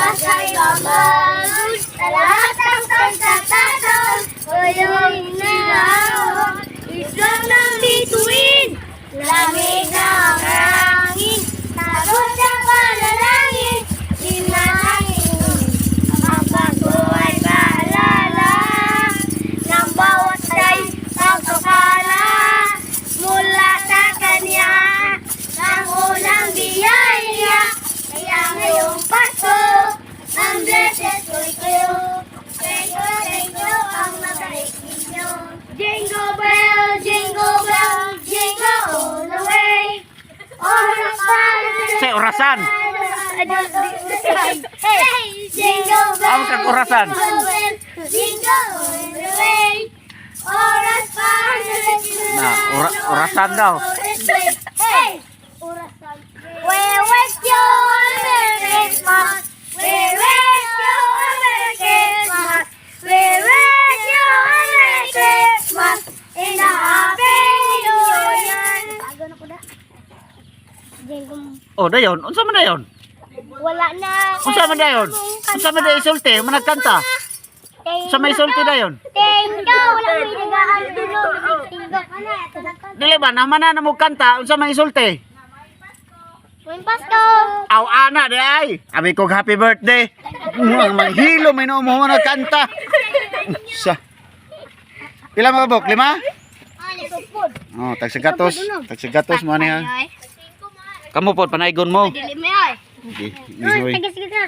Christmas ay babagod sa lahat ng pagkakataon. Walang hinahon, islang ng bituin, lamig ng hangin, sagot sa panalangin, dinalangin. Ang Pasko ay paalala ng bawat ay pagpapala mula sa Kanya ng unang biyaya. Kaya ngayong Pasko, ang blessed ko'y kayo. Thank you, thank you, ang mabait ninyo. Jingle bell, jingle all the way. Oras pa. Sa orasan. Hey, jingle bell. Ang kag orasan. Jingle bell, jingle all the way. Oras pa. Na, orasan daw. Hey! Orasan. We wish you a Merry Christmas. We wish you a Merry Christmas. We wish you a Merry Christmas and a Happy New Year. Bago na ko na. Oh, dayon. Unsa man dayon? Wala na. Unsa man dayon? Unsa man dayon isulti? Man nagkanta. Unsa may isulti dayon? Tingo! Wala may nagaan dulo. Tingo. Dili ba naman na mo kanta, unsa may isulti? May Pasko! Aw ana di ay. Abi ko happy birthday. Ang manghilo may no mo nagkanta. Sa. Pila mga bok? Lima? Oh, tagsigatos. Tagsigatos mo ani ha. Kamo pod panaygon mo. Dili may ay. Di, di, Sige, sige na.